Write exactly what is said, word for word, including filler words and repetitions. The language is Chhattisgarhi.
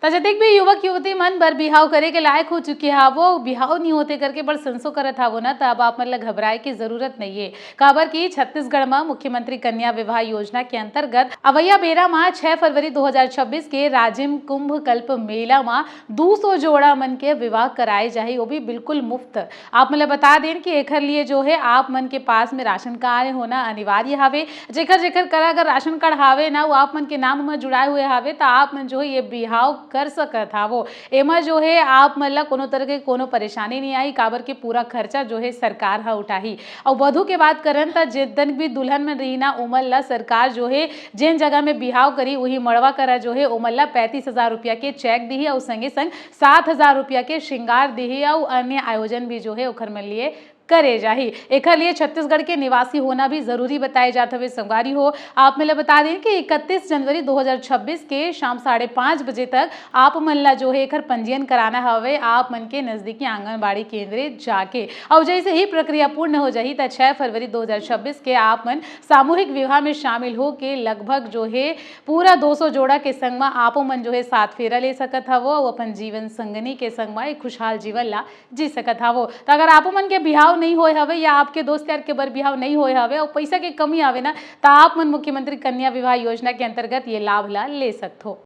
त जतेक भी युवक युवती मन बर बिहाव करे के लायक हो चुके हावो, बिहाव नहीं होते करके बड़ संसो करत हावो ना, त अब आप मन ला घबराए के जरूरत नहीं है। काबर कि छत्तीसगढ़ म मुख्यमंत्री कन्या विवाह योजना के अंतर्गत अवैया बेरा म छह फरवरी दो हज़ार छब्बीस के राजिम कुंभ कल्प मेला म दो सौ जोड़ा मन के विवाह कराए जाही, वो भी बिल्कुल मुफ्त। आप मन ला बता देन कि एखर लिए जो है आप मन के पास में राशन कार्ड होना अनिवार्य हावे। जेखर जेखर करा अगर राशन कार्ड हावे ना, वो आप मन के नाम म जुड़ाए हुए हावे, त आप मन जो है ये बिहाव कर सकत हावो। एमा जो है आप मन ला कोनो तरह के कोनो परेशानी नहीं आई, काबर के पूरा खर्चा जो है सरकार ह उठाही। अउ वधु के बात करन त जितन भी दुल्हन मन रही ना, ओमन ला सरकार जो है जेन जगह में बिहाव करी, उही मड़वा करा जो है ओमन ला पैंतीस हजार रुपया के चेक दिही अउ संगे संग सात हजार रुपया के श्रृंगार दिही अउ अन्य आयोजन भी जो है ओखर मन लिए करे जाही। एखर लिए छत्तीसगढ़ के निवासी होना भी जरूरी बताए जात हवे। संगवारी हो, आप मन ला बता दें कि इकतीस जनवरी दो हज़ार छब्बीस के शाम साढ़े पाँच बजे तक आप मन ला जो है एखर पंजीयन कराना हवे आप मन के नजदीकी आंगनबाड़ी केंद्र जाके। अउ जैसे ही प्रक्रिया पूर्ण हो जाही, त छह फरवरी दो हज़ार छब्बीस के आप मन सामूहिक विवाह में शामिल होके लगभग जो है पूरा दो सौ जोड़ा के संग म आपो मन जो है सात फेरा ले सकत हवो अउ अपन जीवन संगनी के संग म एक खुशहाल जीवन ला जी सकत हवो। त अगर आपो मन के बिहाव नहीं होए हवे या आपके दोस्त यार के बर बिहाव नहीं होए हवे अउ पैसा के कमी आवे ना, त आप मन मुख्यमंत्री कन्या विवाह योजना के अंतर्गत ये लाभ ला ले सकथो।